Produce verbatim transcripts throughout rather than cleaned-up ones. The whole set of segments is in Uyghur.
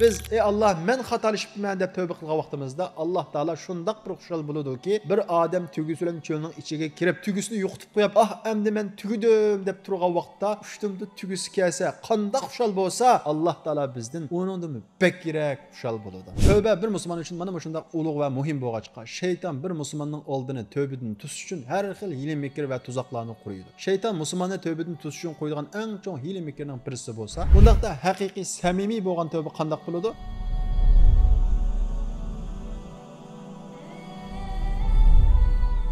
بىز، ئى ئاللا، مەن خاتالىشىپتىمەن دەپ تەۋبە قىلغان ۋاقتىمىزدا، ئاللا تائالا شۇنداق بىر خۇشال بولىدۇكى، بىر ئادەم تۈگىسى بىلەن چۆلنىڭ ئىچىگە كىرىپ، تۈگىسىنى يوقىتىپ قويۇپ، ئاھ، ئەمدى مەن تۈگىدىم دەپ تۇرغان ۋاقىتتا ئۇشتۇمتۇت تۈگىسى كەلسە، قانداق خۇشال بولسا، ئاللا تائالا بىزدىن ئۇنىڭدىنمۇ بەكرەك خۇشال بولىدۇ. تەۋبە بىر مۇسۇلمان ئۈچۈن مانا مۇشۇنداق ئۇلۇغ ۋە مۇھىم بولغاچقا، شەيتان بىر مۇسۇلماننىڭ ئالدىنى تەۋبىدىن توسۇش ئۈچۈن ھەر خىل ھىيلە-مىكىر ۋە تۇزاقلارنى قۇرۇيدۇ. شەيتان مۇسۇلماننى تەۋبىدىن توسۇش ئۈچۈن قويىدىغان ئەڭ چوڭ ھىيلە-مىكىرنىڭ بىرسى بولسا، ئۇنداقتا ھەقىقىي سەمىمىي بولغان تەۋبە قانداق بولىدۇ؟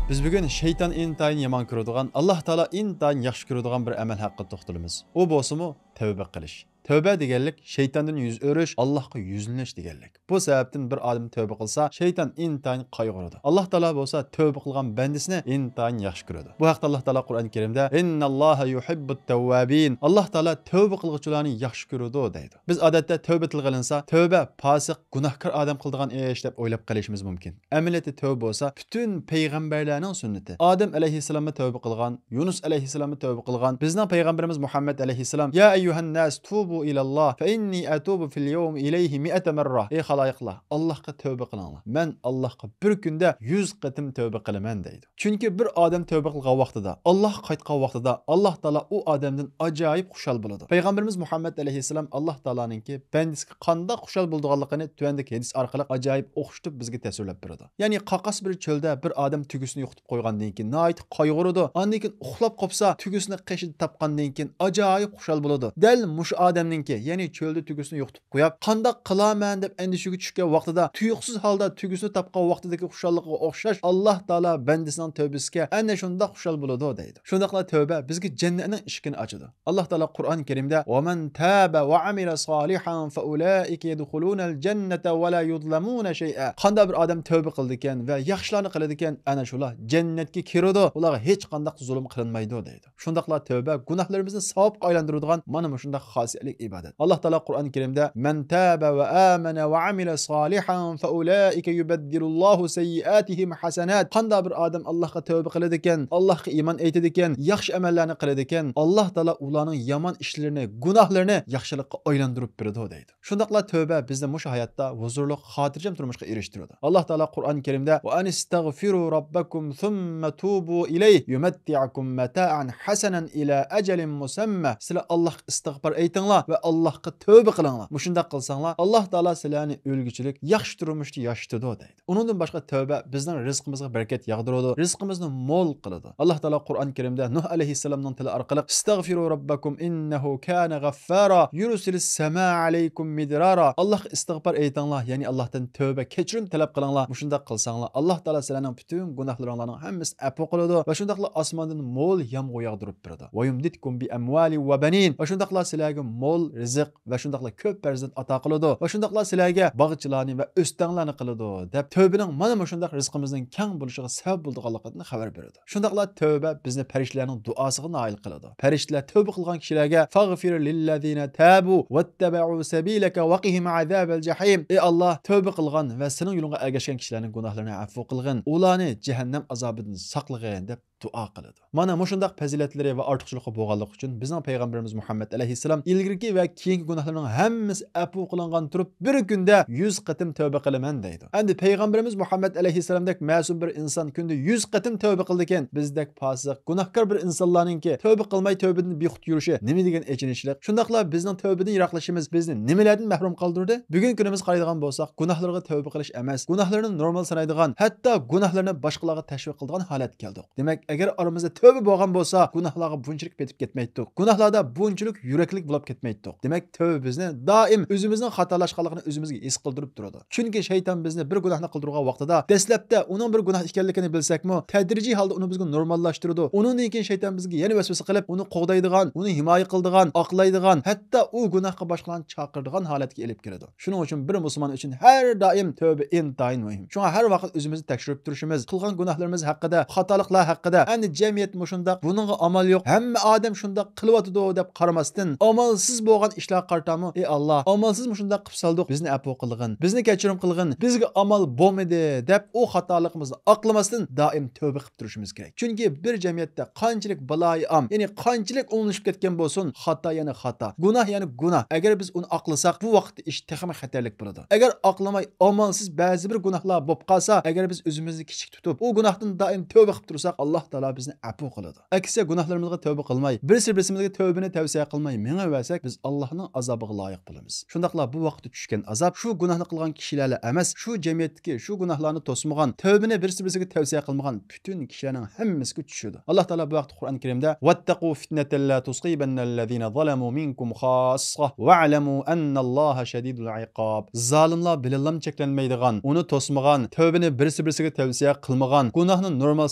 بىز بۈگۈن شەيتان ئىنتايىن يامان كۆرىدىغان، ئاللا تائالا ئىنتايىن ياخشى كۆرىدىغان بىر ئەمەل ھەققىدە توختىلىمىز. ئۇ بولسىمۇ تەۋبە قىلىش. تەۋبە دېگەنلىك شەيتاندىن يۈز ئۆرۈش، ئاللاھقا يۈزلىنىش دېگەنلىك. بۇ سەۋەبتىن بىر ئادەم تەۋبە قىلسا، شەيتان ئىنتايىن قايغۇرىدۇ. ئاللا تائالا بولسا تەۋبە قىلغان بەندىسىنى ئىنتايىن ياخشى كۆرىدۇ. بۇ ھەقتە ئاللا تائالا قۇرئان كەرىمدە، «ئىنناللاھا يۇھىببۇت تەۋۋابىن»، ئاللا تائالا تەۋبە قىلغۇچىلارنى ياخشى كۆرىدۇ، دەيدۇ. بىز ئادەتتە تەۋبە تىلغا ئېلىنسا، تەۋبە پاسىق، گۇناھكار ئادەم قىلىدىغان ئىش دەپ ئويلاپ قېلىشىمىز مۇمكىن. ئەمەلىيەتتە تەۋبە بولسا پۈتۈن پەيغەمبەرلەرنىڭ سۈننىتى. ئادەم ئەلەيھىسسالاممۇ تەۋبە قىلغان، يۇنۇس ئەلەيھىسسالاممۇ تەۋبە قىلغان. بىزنىڭ پەيغەمبىرىمىز مۇھەممەد ئەلەيھىسسالام، «يا ئەييۇھەنناس توبوا إلى الله فإني أتوب في اليوم إليه مائة مرة». ئى خالايىقلار، ئاللاھقا تەۋبە قىلىڭلار. مەن ئاللاھقا بىر كۈندە يۈز قېتىم تەۋبە قىلىمەن، دەيدۇ. چۈنكى بىر ئادەم تەۋبە قىلغان ۋاقتىدا، ئاللاھقا قايتقان ۋاقتىدا، ئاللاھ تائالا ئۇ ئادەمدىن ئاجايىپ خۇشال بولىدۇ. پەيغەمبىرىمىز مۇھەممەد ئەلەيھىسسالام ئاللاھ تائالانىڭكى بەندىسىگە قانداق خۇشال بولىدىغانلىقىنى تۆۋەندىكى ھەدىس ئارقىلىق ئاجايىپ ئوخشىتىپ بىزگە تەسۋىرلەپ بېرىدۇ. يەنى قاقاس بىر چۆلدە بىر ئادەم تۈگىسىنى يوقىتىپ قويغاندىن كېيىن ناھايىتى قايغۇرىدۇ. ئاندىن كېيىن ئۇخلاپ قوپسا، تۈگىسىنى قېشىدا تاپقاندىن كېيىن ئاجايىپ خۇشال بولىدۇ. دەل مۇشۇ ئادەمنىڭكى، يەنى چۆلدە تۈگىسىنى يوقىتىپ قويۇپ، قانداق قىلارمەن دەپ ئەندىشىگە چۈشكەن ۋاقتىدا، تۇيۇقسىز ھالدا تۈگىسىنى تاپقان ۋاقتىدىكى خۇشاللىقىغا ئوخشاش، ئاللاھ تائالا بەندىسىنىڭ تەۋبىسىگە ئەنە شۇنداق خۇشال بولىدۇ، دەيدۇ. شۇنداقلا تەۋبە بىزگە جەننەتنىڭ ئىشىكىنى ئاچىدۇ. ئاللاھ تائالا قۇرئان كەرىمدە، «ومن تاب وعمل صالحا فأولئك يدخلون الجنة ولا يظلمون شيئا». قانداق بىر ئادەم تەۋبە قىلىدىكەن ۋە ياخشىلارنى قىلىدىكەن، ئەنە شۇلار جەننەتكە كىرىدۇ، ئۇلارغا ھېچقانداق زۇلۇم قىلىنمايدۇ، دەيدۇ. شۇنداقلا تەۋبە گۇناھلىرىمىزنى ساۋابقا ئايلاندۇرىدىغان مانا مۇشۇنداق خاسىيەتلىك ئىبادەت. ئاللاھ تائالا قۇرئان كەرىمدە، «من تاب وآمن وعمل صالحا فأولئك يبدل الله سيئاتهم حسنات». قانداق بىر ئادەم ئاللاھقا تەۋبە قىلىدىكەن، ئاللاھقا ئىمان ئېيتىدىكەن، ياخشى ئەمەللەرنى قىلىدىكەن، ئاللاھ تائالا ئۇلارنىڭ يامان ئىشلىرىنى، گۇناھلىرىنى ياخشىلىققا ئايلاندۇرۇپ بېرىدۇ، دەيدۇ. شۇنداقلا تەۋبە بىزنى مۇشۇ ھاياتتا ھۇزۇرلۇق، خاتىرجەم تۇرمۇشقا ئېرىشتۈرىدۇ. ئاللاھ تائالا قۇرئان كەرىمدە، «وأن استغفروا ربكم ثم توبوا إليه يمتعكم متاعا حسنا إلى أجل مسمى». سىلەر ئاللاھقا ئىستىغپار ئېيتىڭلار ۋە ئاللاھقا تەۋبە قىلىڭلار. مۇشۇنداق قىلساڭلار، ئاللاھ تائالا سىلەرنى ئۆلگۈچىلىك ياخشى تۇرمۇشتا ياشىتىدۇ، دەيدۇ. ئۇنىڭدىن باشقا تەۋبە بىزنىڭ رىزقىمىزغا بەرىكەت ياغدۇرىدۇ، رىزقىمىزنى مول قىلىدۇ. ئاللاھ تائالا قۇرئان كەرىمدە نۇھ ئەلەيھىسسالامنىڭ تىلى ئارقىلىق، «استغفروا ربكم إنه كان غفارا يرسل السماء عليكم مدرارا». ئاللاھقا ئىستىغپار ئېيتىڭلار، يەنى ئاللاھتىن تەۋبە، كەچۈرۈم تەلەپ قىلىڭلار. مۇشۇنداق قىلساڭلار، ئاللاھ تائالا سىلەرنىڭ پۈتۈن گۇناھلىرىڭلارنىڭ ھەممىسىنى ئەپۇ قىلىدۇ ۋە شۇنداقلا ئاسماندىن مول يامغۇر ياغدۇرۇپ بېرىدۇ. «ويمددكم بأموال وبنين». ۋە شۇنداقلا سىلەرگە مول رىزىق ۋە شۇنداقلا كۆپ پەرزەنت ئاتا قىلىدۇ ۋە شۇنداقلا سىلەرگە باغچىلارنى ۋە ئۆستەڭلارنى قىلىدۇ، دەپ تەۋبىنىڭ مانا مۇشۇنداق رىزقىمىزنىڭ كەڭ بولۇشىغا سەۋەب بولىدىغانلىقىدىن خەۋەر بېرىدۇ. شۇنداقلا تەۋبە بىزنى پەرىشتىلەرنىڭ دۇئاسىغا نائىل قىلىدۇ. پەرىشتىلەر تەۋبە قىلغان كىشىلەرگە، «فاغفر للذين تابوا واتبعوا سبيلك وقهم عذاب الجحيم». ئى ئاللاھ، تەۋبە قىلغان ۋە سېنىڭ يولۇڭغا ئەگەشكەن كىشىلەرنىڭ گۇناھلىرىنى ئەپۇ قىلغىن، ئۇلارنى جەھەننەم ئازابىدىن ساقلىغىن، دەپ دۇئا قىلىدۇ. مانا مۇشۇنداق پەزىلەتلىرى ۋە ئارتۇقچىلىقى بولغانلىقى ئۈچۈن بىزنىڭ پەيغەمبىرىمىز مۇھەممەد ئەلەيھىسسالام ئىلگىرىكى ۋە كېيىنكى گۇناھلىرىنىڭ ھەممىسى ئەپۇ قىلىنغان تۇرۇپ، بىر كۈندە يۈز قېتىم تەۋبە قىلىمەن دەيدۇ. ئەمدى پەيغەمبىرىمىز مۇھەممەد ئەلەيھىسسالامدەك مەسۇم بىر ئىنسان كۈندە يۈز قېتىم تەۋبە قىلىدىكەن، بىزدەك پاسىق، گۇناھكار بىر ئىنسانلارنىڭكى تەۋبە قىلماي تەۋبىدىن بىخۇد يۈرۈشى نېمە دېگەن ئېچىنىشلىق. شۇنداقلا بىزنىڭ تەۋبىدىن يىراقلىشىمىز بىزنى نېمىلەردىن مەھرۇم قالدۇردى؟ بۈگۈنكى كۈنىمىزگە قارايدىغان بولساق، گۇناھلىرىغا تەۋبە قىلىش ئەمەس، گۇناھلىرىنى نورمال سانايدىغان، ھەتتا گۇناھلىرىنى باشقىلارغا تەشۋىق قىلىدىغان ھالەتكە كەلدۇق. دېمەك، ئەگەر ئارىمىزدا تەۋبە بولغان بولسا، گۇناھلارغا بۇنچىلىك پېتىپ كەتمەيتتۇق. گۇناھلاردا بۇنچىلىك يۈرەكلىك بولۇپ كەتمەيتتۇق. دېمەك، تەۋبە بىزنى دائىم ئۆزىمىزنىڭ خاتالاشقانلىقىنى ئۆزىمىزگە ھېس قىلدۇرۇپ تۇرىدۇ. چۈنكى شەيتان بىزنى بىر گۇناھنى قىلدۇرغان ۋاقتىدا، دەسلەپتە ئۇنىڭ بىر گۇناھ ئىكەنلىكىنى بىلسەكمۇ، تەدرىجىي ھالدا ئۇنى بىزگە نورماللاشتۇرىدۇ. ئۇنىڭدىن كېيىن شەيتان بىزگە يەنە ۋەسۋەسە قىلىپ، ئۇنى قوغدايدىغان، ئۇنى ھىمايە قىلىدىغان، ئاقلايدىغان، ھەتتا ئۇ گۇناھقا باشقىلارنى چاقىرىدىغان ھالەتكە ئېلىپ كېلىدۇ. شۇنىڭ ئۈچۈن بىر مۇسۇلمان ئۈچۈن ھەر دائىم تەۋبە ئىنتايىن مۇھىم. شۇڭا ھەر ۋاقىت ئۆزىمىزنى تەكشۈرۈپ تۇرۇشىمىز، قىلغان گۇناھلىرىمىز ھەققىدە، خاتالىقلار ھەققىدە، ئەمدى جەمئىيەت مۇشۇنداق، بۇنىڭغا ئامال يوق، ھەممە ئادەم شۇنداق قىلىۋاتىدۇ دەپ قارىماستىن، ئامالسىز بولغان ئىشلارغا قارىتامۇ، ئى ئاللا، ئامالسىز مۇشۇنداق قىلىپ سالدۇق، بىزنى ئەپۇ قىلغىن، بىزنى كەچۈرۈم قىلغىن، بىزگە ئامال بولمىدى دەپ ئۇ خاتالىقىمىزنى ئاقلىماستىن دائىم تەۋبە قىلىپ تۇرۇشىمىز كېرەك. چۈنكى بىر جەمئىيەتتە قانچىلىك بالايىئام، يەنى قانچىلىك ئوڭلىشىپ كەتكەن بولسۇن، خاتا يەنە خاتا، گۇناھ يەنە گۇناھ. ئەگەر بىز ئۇنى ئاقلىساق، بۇ ۋاقىتتا ئىش تېخىمۇ خەتەرلىك بولىدۇ. ئەگەر ئاقلىماي، ئامالسىز بەزى بىر گۇناھلار بولۇپ قالسا، ئەگەر بىز ئۆزىمىزنى كىچىك تۇتۇپ، ئۇ گۇناھتىن دائىم تەۋبە قىلىپ تۇرساق، ئاللا تائالا بىزنى ئەپۇ قىلىدۇ. ئەكسىچە، گۇناھلىرىمىزغا تەۋبە قىلماي، بىرسى بىرسىمىزگە تەۋبىنى تەۋسىيە قىلماي مېڭىۋەرسەك، بىز ئاللانىڭ ئازابىغا لايىق بولىمىز. شۇنداقلا بۇ ۋاقىتتا چۈشكەن ئازاب شۇ گۇناھنى قىلغان كىشىلەرلا ئەمەس، شۇ جەمئىيەتتىكى شۇ گۇناھلارنى توسمىغان، تەۋبىنى بىرسى بىرسىگە تەۋسىيە قىلمىغان پۈتۈن كىشىلەرنىڭ ھەممىسىگە چۈشىدۇ. ئاللا تائالا بۇ ھەقتە قۇرئان كەرىمدە، «واتقوا فتنة لا تصيبن الذين ظلموا منكم خاصة واعلموا أن الله شديد العقاب.» زالىملار بىلەنلا چەكلەنمەيدىغان، ئۇنى توسمىغان، تەۋبىنى بىرسى بىرسىگە تەۋسىيە قىلمىغان، گۇناھنى نورمال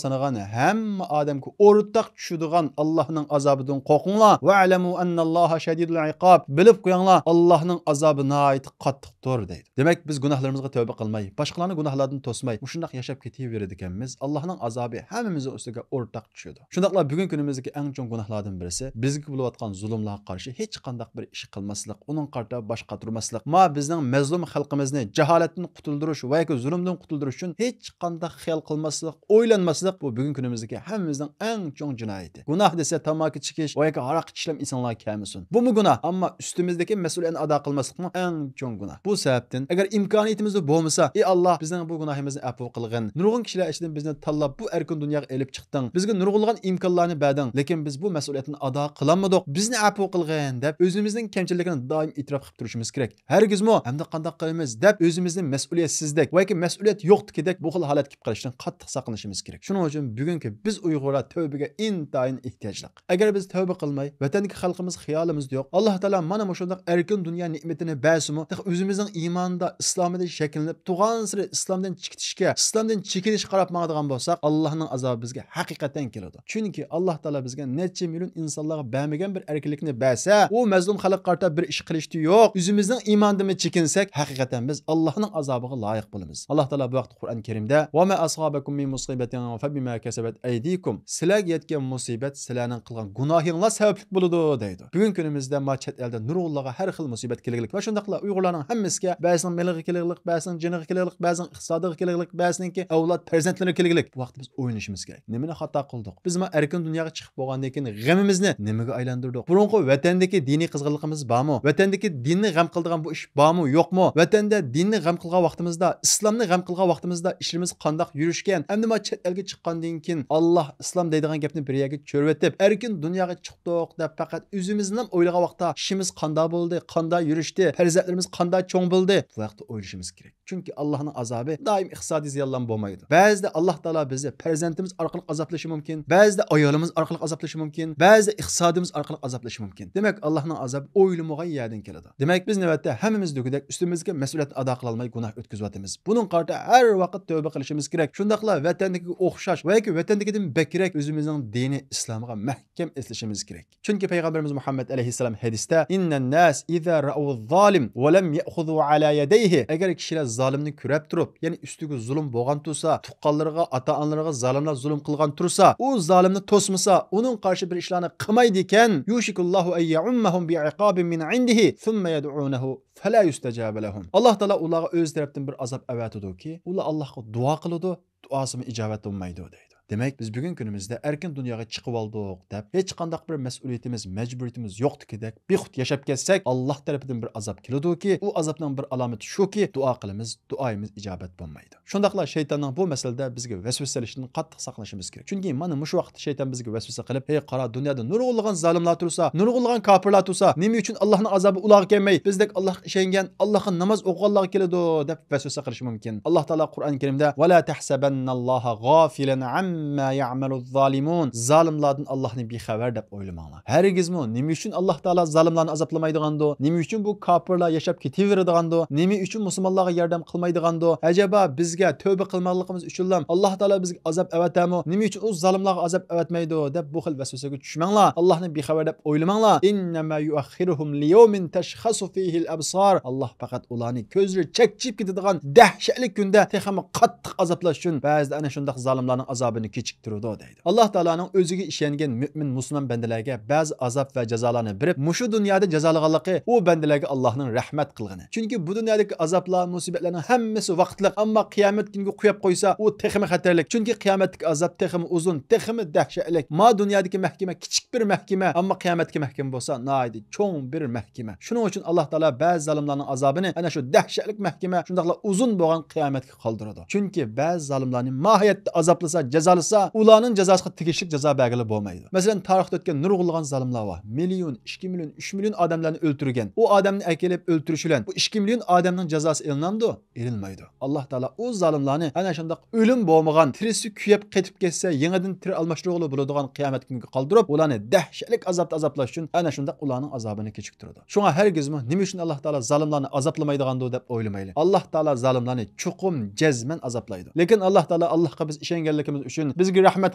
سانىغان ھەممە ئادەمگە ئورتاق چۈشىدىغان ئاللانىڭ ئازابىدىن قورقۇڭلار. «واعلموا أن الله شديد العقاب.» بىلىپ قويۇڭلار، ئاللانىڭ ئازابى ناھايىتى قاتتىقتۇر دەيدۇ. دېمەك، بىز گۇناھلىرىمىزغا تەۋبە قىلماي، باشقىلارنى گۇناھلاردىن توسماي، مۇشۇنداق ياشاپ كېتىۋېرىدىكەنمىز، ئاللانىڭ ئازابى ھەممىمىزنىڭ ئۈستىگە ئورتاق چۈشىدۇ. شۇنداقلا بۈگۈنكى كۈنىمىزدىكى ئەڭ چوڭ گۇناھلاردىن بىرسى، بىزگە بولۇۋاتقان زۇلۇملارغا قارشى ھېچقانداق بىر ئىش قىلماسلىق، ئۇنىڭغا قارىتا باش قاتۇرماسلىق، ما بىزنىڭ مەزلۇم خەلقىمىزنى جاھالەتتىن قۇتۇلدۇرۇش ۋە ياكى زۇلۇمدىن قۇتۇلدۇرۇش ئۈچۈن ھېچقانداق خىيال قىلماسلىق، ئويلانماسلىق، بۇ بۈگۈنكى كۈنىمىزدىكى ھەممىمىزنىڭ ئەڭ چوڭ جىنايىتى. گۇناھ دېسە تاماكا چېكىش ۋە ياكى ھاراق ئىچىشلەرمۇ ئېسىڭلارغا كەلمىسۇن. بۇمۇ گۇناھ، ئەمما ئۈستىمىزدىكى مەسئۇلىيەتنى ئادا قىلماسلىقمۇ ئەڭ چوڭ گۇناھ. بۇ سەۋەبتىن، ئەگەر ئىمكانىيىتىمىزدە بولمىسا، ئى ئاللا، بىزنىڭ بۇ گۇناھىمىزنى ئەپۇ قىلغىن. نۇرغۇن كىشىلەر ئىچىدىن بىزنى تاللاپ، بۇ ئەركىن دۇنياغا ئېلىپ چىقتىڭ. بىزگە نۇرغۇنلىغان ئىمكانلارنى بەردىڭ، لېكىن بىز بۇ مەسئۇلىيەتنى ئادا قىلالمىدۇق. بىزنى ئەپۇ قىلغىن دەپ، ئۆزىمىزنىڭ كەمچىلىكىنى دائىم ئېتىراپ قىلىپ تۇرۇشىمىز كېرەك. ھەرگىزمۇ، ئەمدى قانداق قىلىمىز دەپ، ئۆزىمىزنى مەسئۇلىيەتسىزدەك ۋە ياكى مەسئۇلىيەت يوقتىكىدەك بۇ خىل ھالەتكە كېلىپ قېلىشتىن قاتتىق ساقلىنىشىمىز كېرەك. شۇنىڭ ئۈچۈن بۈگۈنكى بىز ئۇيغۇرلار تەۋبىگە ئىنتايىن ئېھتىياجلىق. ئەگەر بىز تەۋبە قىلماي، ۋەتەندىكى خەلقىمىز خىيالىمىزدا يوق، ئاللا تائالا مانا مۇشۇنداق ئەركىن دۇنيا نېمىتىنى بەرسىمۇ، تېخى ئۆزىمىزنىڭ ئىمانىدا، ئىسلامىدا شەكىللىنىپ، تۇغانسېرى ئىسلامدىن چىقىشقا، ئىسلامدىن چېكىنىشكە قاراپ ماڭىدىغان بولساق، ئاللانىڭ ئازابى بىزگە ھەقىقەتەن كېلىدۇ. چۈنكى ئاللا تائالا بىزگە نەچچە مىليون ئىنسانلارغا بەرمىگەن بىر ئەركىنلىكنى بەرسە، ئۇ مەزلۇم خەلققە قارىتا بىر ئىش قىلىشتا يوق. ئۆزىمىزنىڭ ئىمانىدىنمۇ چېكىنسەك، ھەقىقەتەن بىز ئاللانىڭ ئازابىغا لايىق بولىمىز. ئاللا تائالا بۇ ھەقتە قۇرئان كەرىمدە، «وما أصابكم من مصيبة فبما كسبت أيديكم.» سىلەرگە يەتكەن مۇسىبەت سىلەرنىڭ قىلغان گۇناھىڭلار سەۋەبلىك بولىدۇ، دەيدۇ. بۈگۈنكى كۈنىمىزدە ما چەت ئەلدە نۇرغۇنلارغا ھەر خىل مۇسىبەت كېلىگلىك ۋە شۇنداقلا ئۇيغۇرلارنىڭ ھەممىسىگە بەزىنىڭ مېلىغا كېلىگلىك، بەزىنىڭ جېنىغا كېلىگلىك، بەزىنىڭ ئىقتىسادىغا كېلىگلىك، بەزىنىڭكى ئەۋلاد پەرزەنتلىرىگە كېلىگلىك. بۇ ۋاقىتتا بىز ئويلىشىمىز كېرەك. نېمىنى خاتا قىلدۇق؟ بىز ما ئەركىن دۇنياغا چىقىپ بولغاندىن كېيىن غېمىمىزنى نېمىگە ئايلاندۇردۇق؟ بۇرۇنقى ۋەتەندىكى دىنىي قىزغىنلىقىمىز بارمۇ؟ ۋەتەندىكى دىننى غەم قىلىدىغان بۇ ئىش بارمۇ، يوقمۇ؟ ۋەتەندە دىننى غەم قىلغان ۋاقتىمىزدا، ئىسلامنى غەم قىلغان ۋاقتىمىزدا ئىشلىرىمىز قانداق يۈرۈشكەن؟ ئەمدى ما چەت ئەلگە چىققاندىن كېيىن، ئاللا، ئىسلام دەيدىغان گەپنى بىر يەرگە چۆرۈۋېتىپ، ئەركىن دۇنياغا چىقتۇق دەپ پەقەت ئۆزىمىزنىلا ئويلىغان ۋاقىتتا ئىشىمىز قانداق بولدى، قانداق يۈرۈشتى، پەرزەنتلىرىمىز قانداق چوڭ بولدى، بۇ ھەقتە ئويلىشىمىز كېرەك. چۈنكى ئاللانىڭ ئازابى دائىم ئىقتىسادىي زىيانلام بولمايدۇ. بەزىدە ئاللا تائالا بىزنى پەرزەنتىمىز ئارقىلىق ئازابلىشى مۇمكىن، بەزىدە ئايالىمىز ئارقىلىق ئازابلىشى مۇمكىن، بەزىدە ئىقتىسادىمىز ئارقىلىق ئازابلىشى مۇمكىن. دېمەك، ئاللانىڭ ئازابى ئويلىمىغان يەردىن كېلىدۇ. دېمەك، بىز نۆۋەتتە ھەممىمىز دېگۈدەك ئۈستىمىزگە مەسئۇلىيەتنى ئادا قىلالماي گۇناھ ئۆتكۈزۈۋاتىمىز. بۇنىڭغا قارىتا ھەر ۋاقىت تەۋبە قىلىشىمىز كېرەك. شۇنداقلا ۋەتەندىكىگە ئوخشاش ۋە ياكى ۋەتەندىكىدىن بەكرەك ئۆزىمىزنىڭ دىنى ئىسلامغا مەھكەم ئېسىلىشىمىز كېرەك. چۈنكى پەيغەمبىرىمىز مۇھەممەد ئەلەيھىسسالام ھەدىستە، «إن الناس إذا رأوا الظالم ولم يأخذوا على يديه.» ئەگەر كىشىلەر زالىمنى كۆرۈپ تۇرۇپ، يەنى ئۈستىگە زۇلۇم بولغان تۇرسا، تۇغقانلىرىغا، ئاتا-ئانىلىرىغا زالىملار زۇلۇم قىلغان تۇرسا، ئۇ زالىمنى توسمىسا، ئۇنىڭغا قارشى بىر ئىشلارنى قىلمايدىكەن، «يوشك الله أن يعمهم بعقاب من عنده ثم يدعونه فلا يستجاب لهم.» ئاللا تائالا ئۇلارغا ئۆزى تەرەپتىن بىر ئازاب ئەۋەتىدۇكى، ئۇلار ئاللاغا دۇئا قىلىدۇ، دۇئاسىمۇ ئىجابەت بولمايدۇ، دەيدۇ. دېمەك، بىز بۈگۈنكى كۈنىمىزدە ئەركىن دۇنياغا چىقىۋالدۇق دەپ، ھېچقانداق بىر مەسئۇلىيىتىمىز، مەجبۇرىيىتىمىز يوقتىكىدەك بىخۇد ياشاپ كەتسەك، ئاللا تەرىپىدىن بىر ئازاب كېلىدۇكى، ئۇ ئازابنىڭ بىر ئالامىتى شۇكى، دۇئا قىلىمىز، دۇئايىمىز ئىجابەت بولمايدۇ. شۇنداقلا شەيتاننىڭ بۇ مەسىلىدە بىزگە ۋەسۋەسە سېلىشتىن قاتتىق ساقلىنىشىمىز كېرەك. چۈنكى مانا مۇشۇ ۋاقىتتا شەيتان بىزگە ۋەسۋەسە قىلىپ، «ھەي قارا، دۇنيادا نۇرغۇنلىغان زالىملار تۇرسا، نۇرغۇنلىغان كاپىرلار تۇرسا، نېمە ئۈچۈن ئاللانىڭ ئازابى ئۇلارغا كەلمەي، بىزدەك ئاللاغا ئىشەنگەن، ئاللاغا ناماز ئوقۇغانلارغا كېلىدۇ؟» دەپ ۋەسۋەسە قىلىشى مۇمكىن. ئاللا تائالا قۇرئان كەرىمدە، «ولا تحسبن الله غافلا عما يعمل الظالمون.» زالىملاردىن ئاللاھنى بىخەۋەر دەپ ئويلىماڭلار. ھەرگىزمۇ، نېمە ئۈچۈن ئاللا تائالا زالىملارنى ئازابلىمايدىغاندۇ؟ نېمە ئۈچۈن بۇ كاپىرلار ياشاپ كېتىۋېرىدىغاندۇ؟ نېمە ئۈچۈن مۇسۇلمانلارغا ياردەم قىلمايدىغاندۇ؟ ئەجەبا بىزگە تەۋبە قىلمىغانلىقىمىز ئۈچۈنلا ئاللا تائالا بىزگە ئازاب ئەۋەتەمۇ؟ نېمە ئۈچۈن ئۇ زالىملارغا ئازاب ئەۋەتمەيدۇ؟ دەپ بۇ خىل ۋەسۋەسىگە چۈشمەڭلار. ئاللاھنى بىخەۋەر دەپ ئويلىماڭلار. إنما يؤخرهم ليوم تشخص فيه الأبصار. ئاللا پەقەت ئۇلارنى كۆزلىرى چەكچىيىپ كېتىدىغان دەھشەتلىك كۈندە تېخىمۇ قاتتىق ئازابلاش ئۈچۈن بەزىدە ئەنە شۇنداق زالىملارنىڭ ئازابىنى كېچىكتۈرىدۇ دەيدۇ. ئاللاھ تائالانىڭ ئۆزىگە ئىشەنگەن مۆمىن مۇسۇلمان بەندىلەرگە بەزى ئازاب ۋە جازالارنى بېرىپ، مۇشۇ دۇنيادا جازالىغانلىقى ئۇ بەندىلەرگە ئاللاھنىڭ رەھمەت قىلغىنى. چۈنكى بۇ دۇنيادىكى ئازابلار، مۇسىبەتلەرنىڭ ھەممىسى ۋاقىتلىق، ئەمما قىيامەت كۈنىگە قويۇپ قويسا، ئۇ تېخىمۇ خەتەرلىك. چۈنكى قىيامەتتىكى ئازاب تېخىمۇ ئۇزۇن، تېخىمۇ دەھشەتلىك. ما دۇنيادىكى مەھكىمە كىچىك بىر مەھكىمە، ئەمما قىيامەتتىكى مەھكىمە بولسا ناھايىتى چوڭ بىر مەھكىمە. شۇنىڭ ئۈچۈن ئاللاھ تائالا بەزى زالىملارنىڭ ئازابىنى ئەنە شۇ دەھشەتلىك مەھكىمە، شۇنداقلا ئۇزۇن بولغان قىيامەتكە قالدۇرىدۇ. چۈنكى بەزى زالىملارنى ماھىيەتتە ئازابلىسا، جازالىسا، ئۇلارنىڭ جازاسىغا تېگىشلىك جازا بەرگىلى بولمايدۇ. مەسىلەن، تارىختا ئۆتكەن نۇرغۇنلىغان زالىملار بار. مىليون، ئىككى مىليون، ئۈچ مىليون ئادەملەرنى ئۆلتۈرگەن. ئۇ ئادەمنى ئەكېلىپ ئۆلتۈرۈش بىلەن بۇ ئىككى مىليون ئادەمنىڭ جازاسى ئېلىنامدۇ؟ ئېلىنمايدۇ. ئاللاھ تائالا ئۇ زالىملارنى ئەنە شۇنداق ئۆلۈم بولمىغان، تىرىسى كۆيۈپ قېتىپ كەتسە، يېڭىدىن تىرى ئالماشتۇرغىلى بولىدىغان قىيامەت كۈنىگە قالدۇرۇپ، ئۇلارنى دەھشەتلىك ئازابتا ئازابلاش ئۈچۈن ئەنە شۇنداق ئۇلارنىڭ ئازابىنى كېچىكتۈرىدۇ. شۇڭا ھەرگىزمۇ نېمە ئۈچۈن ئاللاھ تائالا زالىملارنى ئازابلىمايدىغاندۇ دەپ ئويلىمايلى. ئاللاھ تائالا زالىملارنى چوقۇم جەزمەن ئازابلايدۇ. لېكىن ئاللاھ تائالا، ئاللاھقا بىز ئىشەنگەنلىكىمىز ئۈچۈن، بىزگە رەھمەت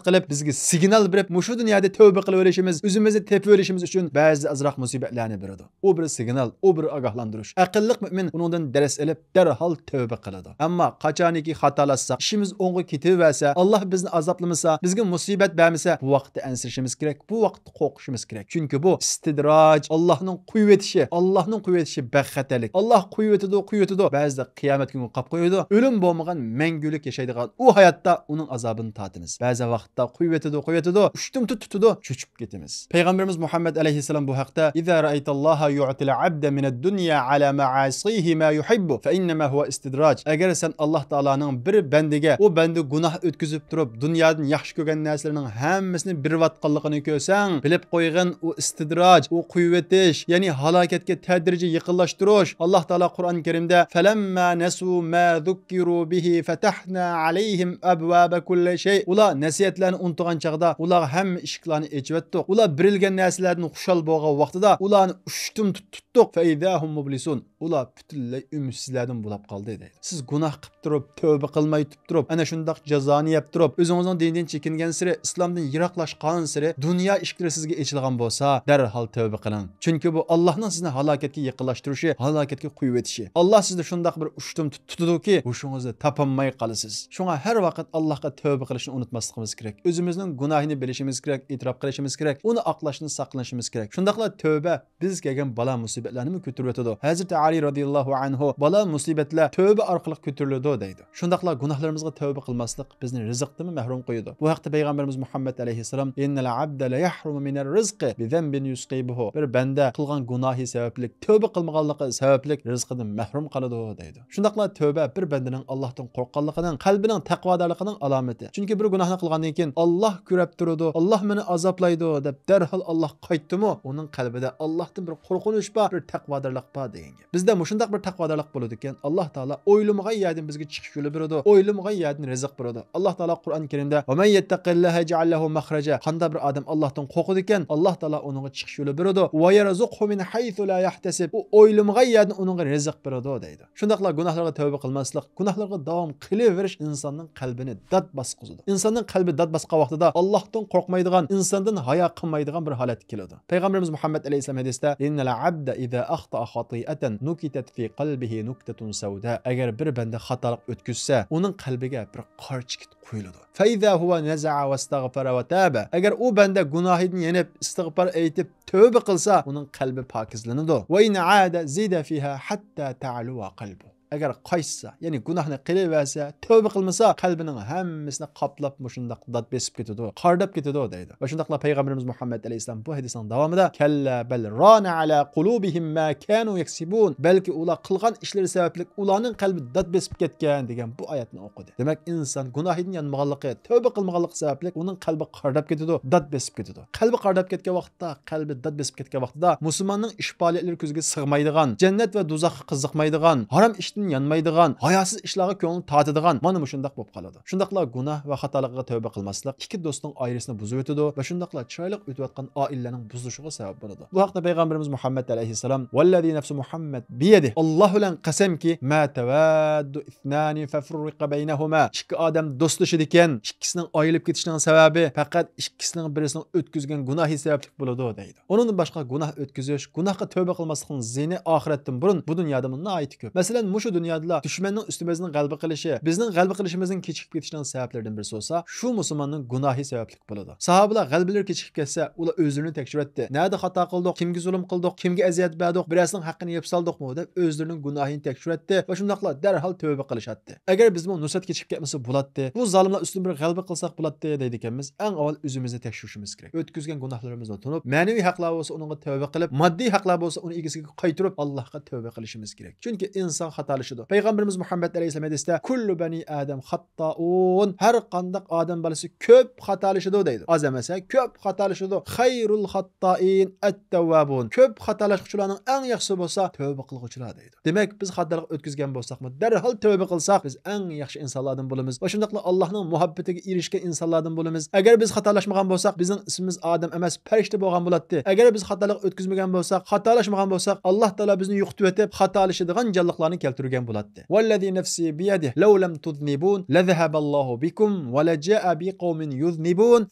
قىلىپ، بىزگە سىگنال بېرىپ، مۇشۇ دۇنيادا تەۋبە قىلىۋېلىشىمىز، ئۆزىمىزنى تېپىۋېلىشىمىز ئۈچۈن بەزى ئازراق مۇسىبەتلەرنى بېرىدۇ. ئۇ بىر سىگنال، ئۇ بىر ئاگاھلاندۇرۇش. ئەقىللىق مۆمىن ئۇنىڭدىن دەرس ئېلىپ، دەرھال تەۋبە قىلىدۇ. ئەمما قاچانكى خاتالاشساق، ئىشىمىز ئوڭغا كېتىۋەرسە، ئاللاھ بىزنى ئازابلىمىسا، بىزگە مۇسىبەت بەرمىسە، بۇ ۋاقىتتا ئەنسىرىشىمىز كېرەك، بۇ ۋاقىتتا قورقۇشىمىز كېرەك. چۈنكى بۇ ئىستىدراج، ئاللاھنىڭ قويۇۋېتىشى، ئاللاھنىڭ قويۇۋېتىشى بەك خەتەرلىك. ئاللاھ قويۇۋېتىدۇ، قويۇۋېتىدۇ، بەزىدە قىيامەت كۈنىگە قاپ قويىدۇ. ئۆلۈم بولمىغان مەڭگۈلۈك ياشايدىغان ئۇ ھاياتتا ئۇنىڭ ئازابىنى تارتىمىز. بەزى ۋاقىتتا قويۇۋېتىدۇ، قويۇۋېتىدۇ، ئۇشتۇمتۇت تۇتىدۇ، چۆچۈپ كېتىمىز. پەيغەمبىرىمىز مۇھەممەد ئەلەيھىسسالام بۇ ھەقتە، إذا رأيت الله يعطي العبد من الدنيا على معاصيه ما يحب فإنما هو استدراج. ئەگەر سەن ئاللاھ تائالانىڭ بىر بەندىگە، ئۇ بەندە گۇناھ ئۆتكۈزۈپ تۇرۇپ، دۇنيادىن ياخشى كۆرگەن نەرسىلىرىنىڭ ھەممىسىنى بېرىۋاتقانلىقىنى كۆرسەڭ، بىلىپ قويغىن، ئۇ ئىستىدراج، ئۇ قويۇۋېتىش، يەنى ھالاكەتكە تەدرىجىي يېقىنلاشتۇرۇش. ئاللاھ تائالا قۇرئان كەرىمدە، فلما نسوا ما ذكروا به فتحنا عليهم أبواب كل شيء. ئۇلار نەسىھەتلەرنى ئۇنتۇغان چاغدا ئۇلارغا ھەممە ئىشىكلەرنى ئېچىۋەتتۇق. ئۇلار بېرىلگەن نەرسىلەردىن خۇشال بولغان ۋاقتىدا ئۇلارنى ئۇشتۇمتۇت تۇتتۇق. فإذا هم مبلسون. ئۇلار پۈتۈنلەي ئۈمىدسىزلەردىن بولاپ قالدى دەيدۇ. سىز گۇناھ قىپ تۇرۇپ، تەۋبە قىلماي تۇرۇپ، ئەنە شۇنداق جازانى يەپ تۇرۇپ، ئۆزىڭىزنىڭ دىنىدىن چېكىنگەنسېرى، ئىسلامدىن يىراقلاشقانسېرى، دۇنيا ئىشىكلىرى سىزگە ئېچىلغان بولسا، دەرھال تەۋبە قىلىڭ. چۈنكى بۇ ئاللاھنىڭ سىزنى ھالاكەتكە يېقىنلاشتۇرۇشى، ھالاكەتكە قويۇۋېتىشى. ئاللاھ سىزنى شۇنداق بىر ئۇشتۇمتۇت تۇتىدۇكى، ھوشىڭىزنى تاپالماي قالىسىز. شۇڭا ھەر ۋاقىت ئاللاھقا تەۋبە قىلىشنى ئۇنتۇماسلىقىمىز كېرەك. ئۆزىمىزنىڭ گۇناھىنى بىلىشىمىز كېرەك، ئېتىراپ قىلىشىمىز كېرەك، ئۇنى ئاقلاشتىن ساقلىنىشىمىز كېرەك. شۇنداقلا تەۋبە بىز كەلگەن بالا مۇسىبەتلەرنىمۇ كۆتۈرۈۋېتىدۇ. ھەزرىتى ئەلى رازىياللاھۇ ئەنھۇ، بالا مۇسىبەتلەر تەۋبە ئارقىلىق كۆتۈرۈلىدۇ دەيدۇ. شۇنداقلا گۇناھلىرىمىزغا تەۋبە قىلماسلىق بىزنى رىزىقتىنمۇ مەھرۇم قويىدۇ. بۇ ھەقتە پەيغەمبىرىمىز مۇھەممەد ئەلەيھىسسالام، إن العبد ليحرم من الرزق بذنب يصيبه. بىر بەندە قىلغان گۇناھى سەۋەبلىك، تەۋبە قىلمىغانلىقى سەۋەبلىك رىزقىدىن مەھرۇم قالىدۇ دەيدۇ. شۇنداقلا تەۋبە بىر بەندىنىڭ ئاللاھتىن قورققانلىقىنىڭ، قەلبىنىڭ تەقۋادارلىقىنىڭ ئالامىتى. چۈنكى بىر گۇناھنى قىلغاندىن كېيىن، ئاللاھ كۆرۈپ تۇرىدۇ، ئاللاھ مېنى ئازابلايدۇ دەپ دەرھال ئاللاھقا قايتتىمۇ، ئۇنىڭ قەلبىدە ئاللاھتىن بىر قورقۇنچ بار، بىر تەقۋادارلىق بار دېگەن گەپ. بىزدە مۇشۇنداق بىر تەقۋادارلىق بولىدىكەن، ئاللاھ تائالا ئويلىمىغان يەردىن بىزگە چىقىش يولى بېرىدۇ، ئويلىمىغان يەردىن رىزىق بېرىدۇ. ئاللاھ تائالا قۇرئان كەرىمدە، ومن يتق الله يجعل له مخرجا. قانداق بىر ئادەم ئاللاھتىن قورقىدىكەن، ئاللاھ تائالا ئۇنىڭغا چىقىش يولى بېرىدۇ. ويرزقه من حيث لا يحتسب. ئۇ ئويلىمىغان يەردىن ئۇنىڭغا رىزىق بېرىدۇ دەيدۇ. شۇنداقلا گۇناھلارغا تەۋبە قىلماسلىق، گۇناھلارغا داۋام قىلىۋېرىش ئىنساننىڭ قەلبىنى دات باسقۇزىدۇ. ئىنساننىڭ قەلبى دات باسقان ۋاقتىدا ئاللاھتىن قورقمايدىغان، ئىنساندىن ھايا قىلمايدىغان بىر ھالەتكە كېلىدۇ. پەيغەمبىرىمىز مۇھەممەد ئەلەيھىسسالام ھەدىستە، إن العبد إذا أخطأ خطيئة نكتت في قلبه نكتة سوداء. ئەگەر بىر بەندە خاتالىق ئۆتكۈزسە، ئۇنىڭ قەلبىگە بىر قارا چېكىت قويۇلىدۇ. فإذا هو نزع واستغفر وتاب. ئەگەر ئۇ بەندە گۇناھىدىن يېنىپ، ئىستىغپار ئېيتىپ، تەۋبە قىلسا، ئۇنىڭ قەلبى پاكىزلىنىدۇ. وإن عاد زيد فيها حتى تعلو قلبه. ئەگەر قايتسا، يەنى گۇناھنى قىلىۋەرسە، تەۋبە قىلمىسا، قەلبىنىڭ ھەممىسىنى قاپلاپ مۇشۇنداق دات بېسىپ كېتىدۇ، قارداپ كېتىدۇ دەيدۇ. ۋە شۇنداقلا پەيغەمبىرىمىز مۇھەممەد ئەلەيھىسسالام بۇ ھەدىسنىڭ داۋامىدا، كلا بل ران على قلوبهم ما كانوا يكسبون. بەلكى ئۇلار قىلغان ئىشلىرى سەۋەبلىك ئۇلارنىڭ قەلبى دات بېسىپ كەتكەن دېگەن بۇ ئايەتنى ئوقۇدى. دېمەك، ئىنسان گۇناھىدىن يانمىغانلىقى، تەۋبە قىلمىغانلىقى سەۋەبلىك ئۇنىڭ قەلبى قارداپ كېتىدۇ، دات بېسىپ كېتىدۇ. قەلبى قارداپ كەتكەن ۋاقىتتا، قەلبى دات بېسىپ كەتكەن ۋاقتىدا مۇسۇلماننىڭ ئىش پائالىيەتلىرى كۆزىگە سىغمايدىغان، جەننەت ۋە دوزاخقا قىزىقمايدىغان، ھارام ئىشتىن يانمايدىغان، ھاياسىز ئىشلارغا كۆڭلى تارتىدىغان، مانا مۇشۇنداق بولۇپ قالىدۇ. شۇنداقلا گۇناھ ۋە خاتالىقىغا تەۋبە قىلماسلىق ئىككى دوستنىڭ ئائىلىسىنى بۇزۇۋېتىدۇ ۋە شۇنداقلا چىرايلىق ئۆتۈۋاتقان ئائىلىلەرنىڭ بۇزۇلۇشىغا سەۋەب بولىدۇ. بۇ ھەقتە پەيغەمبىرىمىز مۇھەممەد ئەلەيھىسسالام، والذي نفس محمد بيده، ئاللاھ بىلەن قەسەمكى، ما تواد اثنان ففرق بينهما. ئىككى ئادەم دوستلىشىدىكەن، ئىككىسىنىڭ ئايرىلىپ كېتىشىنىڭ سەۋەبى پەقەت ئىككىسىنىڭ بىرسىنىڭ ئۆتكۈزگەن گۇناھى سەۋەبلىك بولىدۇ دەيدۇ. ئۇنىڭدىن باشقا گۇناھ ئۆتكۈزۈش، گۇناھقا تەۋبە قىلماسلىقنىڭ زىيىنى ئاخىرەتتىن بۇرۇن بۇ دۇنيادىمۇ ناھايىتى كۆپ. مەسىلەن، مۇش شۇ دۇنيادىلا دۈشمەننىڭ ئۈستىمىزدىن غەلىبە قىلىشى، بىزنىڭ غەلىبە قىلىشىمىزنىڭ كېچىكىپ كېتىشىنىڭ سەۋەبلىرىدىن بىرسى بولسا، شۇ مۇسۇلماننىڭ گۇناھى سەۋەبلىك بولىدۇ. ساھابىلار غەلىبىلىرى كېچىكىپ كەتسە، ئۇلار ئۆزلىرىنى تەكشۈرەتتى. نەدە خاتا قىلدۇق، كىمگە زۇلۇم قىلدۇق، كىمگە ئەزىيەت بەردۇق، بىرەرسىنىڭ ھەققىنى يەپ سالدۇقمۇ دەپ ئۆزلىرىنىڭ گۇناھىنى تەكشۈرەتتى ۋە شۇنداقلا دەرھال تەۋبە قىلىشاتتى. ئەگەر بىزمۇ نۇسرەت كېچىكىپ كەتمىسە بولاتتى، بۇ زالىملار ئۈستىدىن بىر غەلىبە قىلساق بولاتتى دەيدىكەنمىز، ئەڭ ئاۋۋال ئۆزىمىزنى تەكشۈرۈشىمىز كېرەك. ئۆتكۈزگەن گۇناھلىرىمىزنى تونۇپ، مەنىۋى ھەقلەر بولسا ئۇنىڭغا تەۋبە قىلىپ، ماددىي ھەقلەر بولسا ئۇنى ئىگىسىگە قايتۇرۇپ، ئاللاھقا تەۋبە قىلىشىمىز كېرەك. چۈنكى ئىنسان خاتالىشىدۇ. پەيغەمبىرىمىز مۇھەممەد ئەلەيھىسسالام ھەدىستە، كۇللۇ بەنى ئادەم خاتتائۇن، ھەر قانداق ئادەم بالىسى كۆپ خاتالىشىدۇ دەيدۇ. ئاز ئەمەس، ھە، كۆپ خاتالىشىدۇ. خەيرۇل خاتتائىن ئەت تەۋۋابۇن، كۆپ خاتالاشقۇچىلارنىڭ ئەڭ ياخشىسى بولسا تەۋبە قىلغۇچىلار دەيدۇ. دېمەك، بىز خاتالىق ئۆتكۈزگەن بولساقمۇ، دەرھال تەۋبە قىلساق، بىز ئەڭ ياخشى ئىنسانلاردىن بولىمىز ۋە شۇنداقلا ئاللاھنىڭ مۇھەببىتىگە ئېرىشكەن ئىنسانلاردىن بولىمىز. ئەگەر بىز خاتالاشمىغان بولساق، بىزنىڭ ئىسمىمىز ئادەم ئەمەس، پەرىشتە بولغان بولاتتى. ئەگەر بىز خاتالىق ئۆتكۈزمىگەن بولساق، خاتالاشمىغان بولساق، ئاللاھ تائالا بىزنى يوقىتىۋېتىپ، خاتالىشىدىغان جانلىقلارنى كەلتۈرگەن بولاتتى. ۋەللەزى نەفسى بىيەدىھ، لەۋ لەم تۇزنىبۇن، لەزەھەبەللاھۇ بىكۇم، ۋەلەجائە بىقەۋمىن يۇزنىبۇن،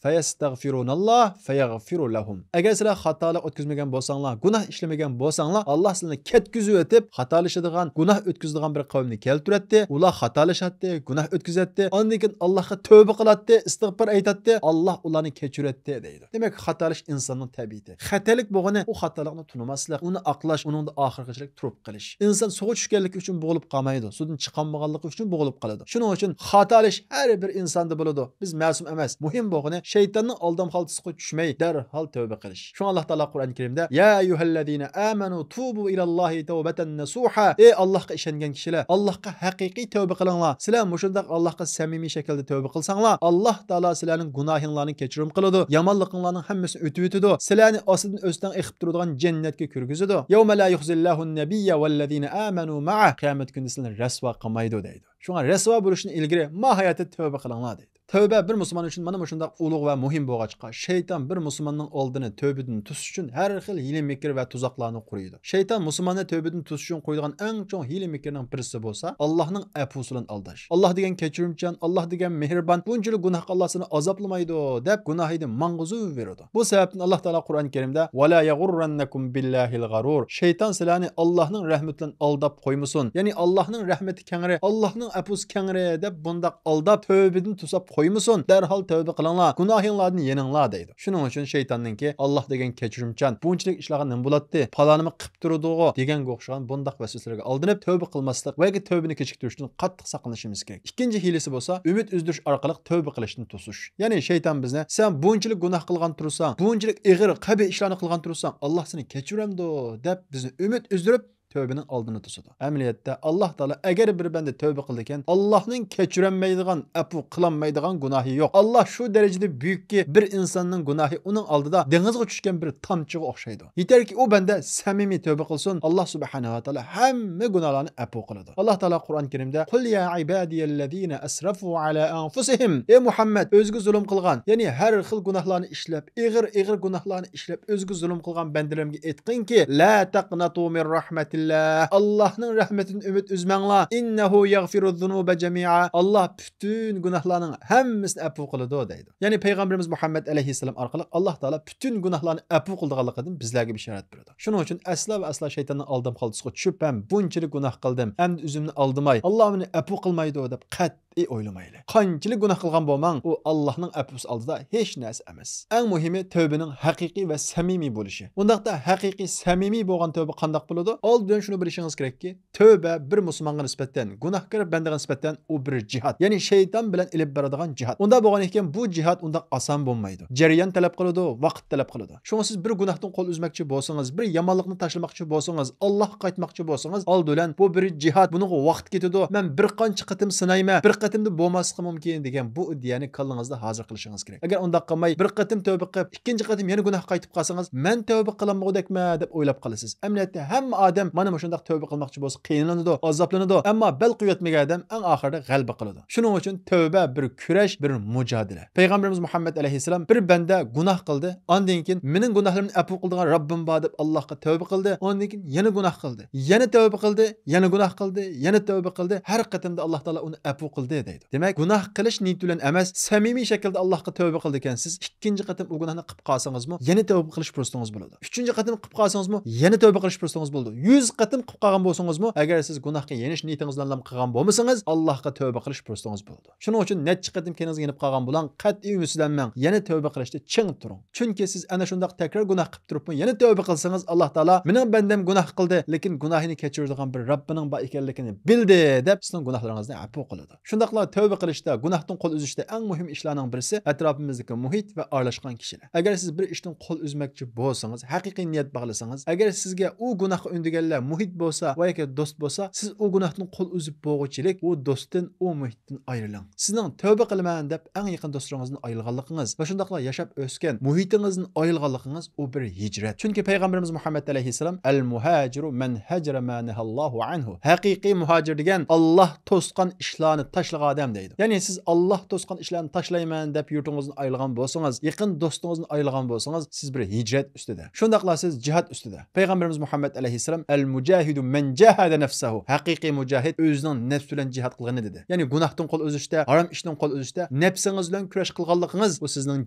فەيەستەغفىرۇنەللاھ، فەيەغفىرۇ لەھۇم. ئەگەر سىلەر خاتالىق ئۆتكۈزمىگەن بولساڭلار، گۇناھ ئىشلىمىگەن بولساڭلار، ئاللاھ سىلەرنى كەتكۈزۈۋېتىپ، خاتالىشىدىغان، گۇناھ ئۆتكۈزىدىغان بىر قەۋمنى كەلتۈرەتتى. ئۇلار خاتالىشاتتى، گۇناھ ئۆتكۈزەتتى. ئاندىن كېيىن ئاللاھقا تەۋبە قىلاتتى، ئىستىغپار ئېيتاتتى. ئاللاھ ئۇلارنى كەچۈرەتتى، دەيدۇ. دېمەك، خاتالىش ئىنساننىڭ تەبىئىتى. خەتەرلىك بولغىنى ئۇ خاتالىقنى تونۇماسلىق، ئۇنى ئاقلاش، ئۇنىڭدا ئاخىرغىچىلىك تۇرۇپ قېلىش. ئىنسان سۇغا چۈشكەنلىكى ئۈچۈن بوغۇلۇپ قالمايدۇ، سۇدىن چىقالمىغانلىقى ئۈچۈن بوغۇلۇپ قالىدۇ. شۇنىڭ ئۈچۈن خاتالىش ھەر بىر ئىنساندا بولىدۇ. بىز مەسۇم ئەمەس. مۇھىم بولغىنى شەيتاننىڭ ئالدام خالتىسىغا چۈشمەي، دەرھال تەۋبە قىلىش. شۇڭا ئاللاھ تائالا قۇرئان كەرىمدە، يا ئەييۇھەللەزىنە ئامەنۇ توبۇ ئىلەللاھى تەۋبەتەن نەسۇھا. ئەي ئاللاھقا ئىشەنگەن كىشىلەر، ئاللاھقا ھەقىقىي تەۋبە قىلىڭلار. سىلەر مۇشۇنداق ئاللاھقا سەمىمىي شەكىلدە تەۋبە قىلساڭلار، ئاللاھ تائالا سىلەرنىڭ گۇناھىڭلارنى كەچۈرۈم قىلىدۇ، يامانلىقىڭلارنىڭ ھەممىسىنى ئۆتۈۋېتىدۇ، سىلەرنى ئاستىدىن ئۆستەڭ ئېقىپ تۇرىدىغان جەننەتكە كىرگۈزىدۇ. يەۋمە لا يۇخزىللاھۇن نەبىييە ۋەللەزىنە ئامەنۇ مەئە. قىيامەت كۈنى سىلەرنى رەسۋا قىلمايدۇ دەيدۇ. شۇڭا رەسۋا بولۇشتىن ئىلگىرى ماھايەتتە تەۋبە قىلىڭلار دەيدۇ. تەۋبە بىر مۇسۇلمان ئۈچۈن مانا مۇشۇنداق ئۇلۇغ ۋە مۇھىم بولغاچقا، شەيتان بىر مۇسۇلماننىڭ ئالدىنى تەۋبىدىن توسۇش ئۈچۈن ھەر خىل ھىيلە-مىكىر ۋە تۇزاقلارنى قۇرۇيدۇ. شەيتان مۇسۇلماننى تەۋبىدىن توسۇش ئۈچۈن قويىدىغان ئەڭ چوڭ ھىيلە-مىكىرنىڭ بىرسى بولسا، ئاللاھنىڭ ئەپۇسى بىلەن ئالداش. ئاللاھ دېگەن كەچۈرۈمچان، ئاللاھ دېگەن مېھرىبان، بۇنچىلىك گۇناھ قىلغانلار سېنى ئازابلىمايدۇ، دەپ گۇناھىدىن ماڭغۇزۇۋېرىدۇ. بۇ سەۋەبتىن ئاللاھ تائالا قۇرئان كەرىمدە، ۋەلا يەغۇررەننەكۇم بىللاھىل غەرۇر. شەيتان سىلەرنى ئاللاھنىڭ رەھمىتى بىلەن ئالداپ قويمىسۇن. يەنى ئاللاھنىڭ رەھمىتى كەڭرى، ئاللاھنىڭ ئەپۇسى كەڭرى دەپ بۇنداق ئالداپ، تەۋبىدىن توساپ قويمىسۇن. دەرھال تەۋبە قىلىڭلار، گۇناھىڭلاردىن يېنىڭلار دەيدۇ. شۇنىڭ ئۈچۈن شەيتاننىڭكى ئاللاھ دېگەن كەچۈرۈمچان، بۇنچىلىك ئىشلارغا نېمە بولاتتى، پالانىمۇ قىپ تۇرىدىغۇ دېگەنگە ئوخشىغان بۇنداق ۋەسۋەسىلەرگە ئالدىنىپ، تەۋبە قىلماسلىق ۋە ياكى تەۋبىنى كېچىكتۈرۈشتىن قاتتىق ساقلىنىشىمىز كېرەك. ئىككىنچى ھىيلىسى بولسا، ئۈمىد ئۈزدۈرۈش ئارقىلىق تەۋبە قىلىشتىن توسۇش. يەنى شەيتان بىزنى، سەن بۇنچىلىك گۇناھ قىلغان تۇرساڭ، بۇنچىلىك ئېغىر، قەبىھ ئىشلارنى قىلغان تۇرساڭ، ئاللاھ سېنى كەچۈرەمدۇ، دەپ بىزنى ئۈمىد ئۈزدۈرۈپ، تەۋبىنىڭ ئالدىنى توسىدۇ. ئەمەلىيەتتە، ئاللاھ تائالا ئەگەر بىر بەندە تەۋبە قىلىدىكەن، ئاللاھنىڭ كەچۈرەلمەيدىغان، ئەپۇ قىلالمايدىغان گۇناھى يوق. ئاللاھ شۇ دەرىجىدە بۈيۈككى، بىر ئىنساننىڭ گۇناھى ئۇنىڭ ئالدىدا دېڭىزغا چۈشكەن بىر تامچىغا ئوخشايدۇ. يېتەركى، ئۇ بەندە سەمىمىي تەۋبە قىلسۇن، ئاللاھ سۇبھانەھۇ ۋە تائالا ھەممە گۇناھلارنى ئەپۇ قىلىدۇ. ئاللاھ تائالا قۇرئان كەرىمدە، قۇل يا ئىبادىيەللەزىنە ئەسرەفۇ ئەلا ئەنفۇسىھىم. ئەي مۇھەممەد، ئۆزىگە زۇلۇم قىلغان، يەنى ھەر خىل گۇناھلارنى ئىشلەپ، ئېغىر-ئېغىر گۇناھلارنى ئىشلەپ، ئۆزىگە زۇلۇم قىلغان بەندىلىرىمگە ئېيتقىنكى، لا تەقنەتۇ مىن رەھمەتىللا. ئاللاھنىڭ رەھمىتىدىن ئۈمىد ئۈزمەڭلار. ئىننەھۇ يەغفىرۇززۇنۇبە جەمىئا. ئاللاھ پۈتۈن گۇناھلارنىڭ ھەممىسىنى ئەپۇ قىلىدۇ، دەيدۇ. يەنى پەيغەمبىرىمىز مۇھەممەد ئەلەيھىسسالام ئارقىلىق ئاللاھ تائالا پۈتۈن گۇناھلارنى ئەپۇ قىلىدىغانلىقىدىن بىزلەرگە بىشارەت بېرىدۇ. شۇنىڭ ئۈچۈن ئەسلا ۋە ئەسلا شەيتاننىڭ ئالدام خالتىسىغا چۈشۈپ ھەم بۇنچىلىك گۇناھ قىلدىم، ئەمدى ئۆزۈمنى ئالدىماي، ئاللاھ مېنى ئەپۇ قىلمايدۇ دەپ قەتئىي ئويلىمايلى. قانچىلىك گۇناھ قىلغان بولماڭ، ئۇ ئاللاھنىڭ ئەپۇسى ئالدىدا ھېچ نەرسە ئەمەس. ئەڭ مۇھىمى تەۋبىنىڭ ھەقىقىي ۋە سەمىمىي بولۇشى. ئۇنداقتا ھەقىقىي سەمىمىي بولغان تەۋبە قانداق بولىدۇ؟ ئالدى بىلەن شۇنى بىلىشىڭىز كېرەككى، تەۋبە بىر مۇسۇلمانغا نىسبەتەن، گۇناھكار بەندىگە نىسبەتەن ئۇ بىر جىھاد. يەنى شەيتان بىلەن ئېلىپ بارىدىغان جىھاد. ئۇنداق بولغان ئىكەن، بۇ جىھاد ئۇنداق ئاسان بولمايدۇ. جەريان تەلەپ قىلىدۇ، ۋاقىت تەلەپ قىلىدۇ. شۇڭا سىز بىر گۇناھتىن قول ئۈزمەكچى بولسىڭىز، بىر يامانلىقنى تاشلىماقچى بولسىڭىز، ئاللاھقا قايتماقچى بولسىڭىز، ئالدى بىلەن بۇ بىر جىھاد، بۇنىڭغا ۋاقىت كېتىدۇ، مەن بىر قانچە قېتىم سىنايمەن، بىر قېتىمدا بولماسلىقى مۇمكىن دېگەن بۇ ئىدىيەنى كاللىڭىزدا ھازىر قىلىشىڭىز كېرەك. ئەگەر ئۇنداق قىلماي، بىر قېتىم تەۋبە قىلىپ، ئىككىنچى قېتىم يەنە گۇناھقا قايتىپ قالسىڭىز، مەن تەۋبە قىلالمىغۇدەكمەن دەپ ئويلاپ قالىسىز. ئەمەلىيەتتە ھەممە ئادەم مانا مۇشۇنداق تەۋبە قىلماقچى بولسا قىينىلىدۇ، ئازابلىنىدۇ. ئەمما بەل قويۇۋەتمىگەن ئادەم ئەڭ ئاخىرىدا غەلىبە قىلىدۇ. شۇنىڭ ئۈچۈن تەۋبە بىر كۈرەش، بىر مۇجادىلە. پەيغەمبىرىمىز مۇھەممەد ئەلەيھىسسالام، بىر بەندە گۇناھ قىلدى، ئاندىن كېيىن مېنىڭ گۇناھلىرىمنى ئەپۇ قىلىدىغان رەببىم بار دەپ ئاللاھقا تەۋبە قىلدى، ئاندىن كېيىن يەنە گۇناھ قىلدى، يەنە تەۋبە قىلدى، يەنە گۇناھ قىلدى، يەنە تەۋبە قىلدى، ھەر قېتىمدا ئاللاھ تائالا ئۇنى ئەپۇ قىلدى دەيدۇ. دېمەك، گۇناھ قىلىش نىيىتى بىلەن ئەمەس، سەمىمىي شەكىلدە ئاللاھقا تەۋبە قىلىدىكەنسىز، ئىككىنچى قېتىم ئۇ گۇناھنى قىلىپ قالسىڭىزمۇ، يەنە تەۋبە قىلىش پۇرسىتىڭىز بولىدۇ. ئۈچىنچى قېتىم قىلىپ قالسىڭىزمۇ، يەنە تەۋبە قىلىش پۇرسىتىڭىز بولىدۇ. يۈز يۈز قېتىم قىلىپ قالغان بولسىڭىزمۇ، ئەگەر سىز گۇناھقا يېنىش نىيىتىڭىز بىلەنلا قىلغان بولمىسىڭىز، ئاللاھقا تەۋبە قىلىش پۇرسىتىڭىز بولىدۇ. شۇنىڭ ئۈچۈن نەچچە قېتىم كەينىڭىزگە يېنىپ قالغان بولۇڭ، قەتئىي ئۈمىدسىزلەنمەڭ. يەنە تەۋبە قىلىشتا چىڭ تۇرۇڭ. چۈنكى سىز ئەنە شۇنداق تەكرار گۇناھ قىلىپ تۇرۇپمۇ يەنە تەۋبە قىلسىڭىز، ئاللا تائالا مېنىڭ بەندەم گۇناھ قىلدى، لېكىن گۇناھىنى كەچۈرىدىغان بىر رەببىنىڭ بار ئىكەنلىكىنى بىلدى دەپ سىزنىڭ گۇناھلىرىڭىزنى ئەپۇ قىلىدۇ. شۇنداقلا تەۋبە قىلىشتا، گۇناھتىن قول ئۈزۈشتە ئەڭ مۇھىم ئىشلارنىڭ بىرسى ئەتراپىمىزدىكى مۇھىت ۋە ئارىلاشقان كىشىلەر. ئەگەر سىز بىر ئىشتىن قول ئۈزمەكچى بولسىڭىز، ھەقىقىي نىيەت باغلىسىڭىز، ئەگەر سىزگە ئۇ گۇناھقا ئۈندىگەنلەر مۇھىت بولسا ۋە ياكى دوست بولسا، سىز ئۇ گۇناھتىن قول ئۈزۈپ بولغۇچىلىك ئۇ دوستتىن، ئۇ مۇھىتتىن ئايرىلىڭ. سىزنىڭ تەۋبە قىلىمەن دەپ ئەڭ يېقىن دوستلىرىڭىزدىن ئايرىلغانلىقىڭىز ۋە شۇنداقلا ياشاپ ئۆسكەن مۇھىتىڭىزدىن ئايرىلغانلىقىڭىز ئۇ بىر ھىجرەت. چۈنكى پەيغەمبىرىمىز مۇھەممەد ئەلەيھىسسالام، «ئەل مۇھاجىرۇ مەن ھەجرە ما نەھەللاھۇ ئەنھۇ.» ھەقىقىي مۇھاجىر دېگەن ئاللا توسقان ئىشلارنى تاشلىغان ئادەم دەيدۇ. يەنى سىز ئاللا توسقان ئىشلارنى تاشلايمەن دەپ يۇرتىڭىزدىن ئايرىلغان بولسىڭىز، يېقىن دوستىڭىزدىن ئايرىلغان بولسىڭىز، سىز بىر ھىجرەت ئۈستىدە. شۇنداقلا سىز جىھاد ئۈستىدە. پەيغەمبىرىمىز مۇھەممەد ئەلەيھىسسالام، «ئەل مۇجاھىدۇ مەن جاھەدە نەفسەھۇ.» ھەقىقىي مۇجاھىد ئۆزىنىڭ نەپسى بىلەن جىھاد قىلغىنى دېدى. يەنى گۇناھتىن قول ئۈزۈشتە، ھارام ئىشتىن قول ئۈزۈشتە، نەپسىڭىز بىلەن كۈرەش قىلغانلىقىڭىز، بۇ سىزنىڭ